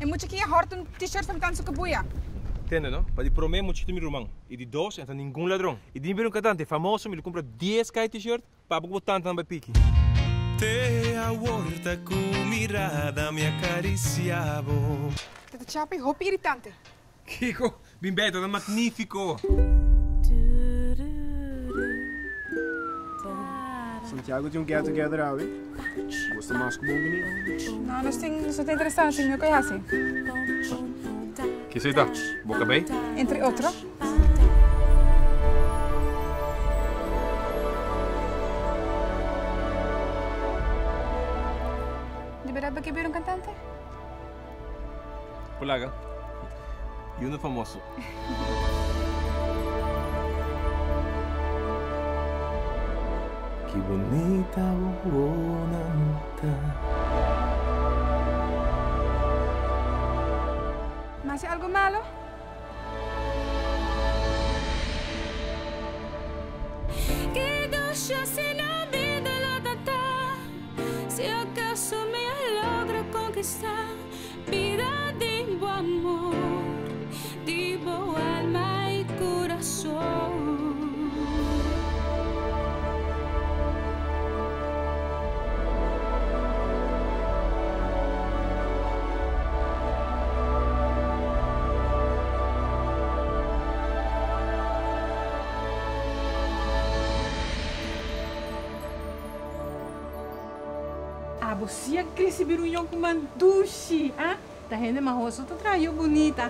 E mucha ki a hòrta un t-shirt pa mi tanta su kabuya. Tende no, pa di promé muchito mi ruman i di dos e ta ningun ladron. I di mi bira un kantante famoso mi lo kumpra dies kai t-shirt pa bo ku bo tantanan bai piki. Te awor ta ku mirada mi a karisiá bo. Te ta chapi hopi iritante. Kiko? Bin bij, ta ta magnífiko! Santiago tin un get together awe. Bo ta mas ku bon bini? No, nos tin, nos no ta interesá, nos tin mihó ku e hasi. Kisei ta? Bo kabei? Entre otro. Di berdad bo ke bira un kantante? Por laga. Y uno famoso. Ki bonita wowonan ta. Ma si algo malo? Bida di bo amor, di bo alma y curason. Abo si a crece bira un yoncuman dushi, ah? Ta hende mahoso ta traha yu bunita.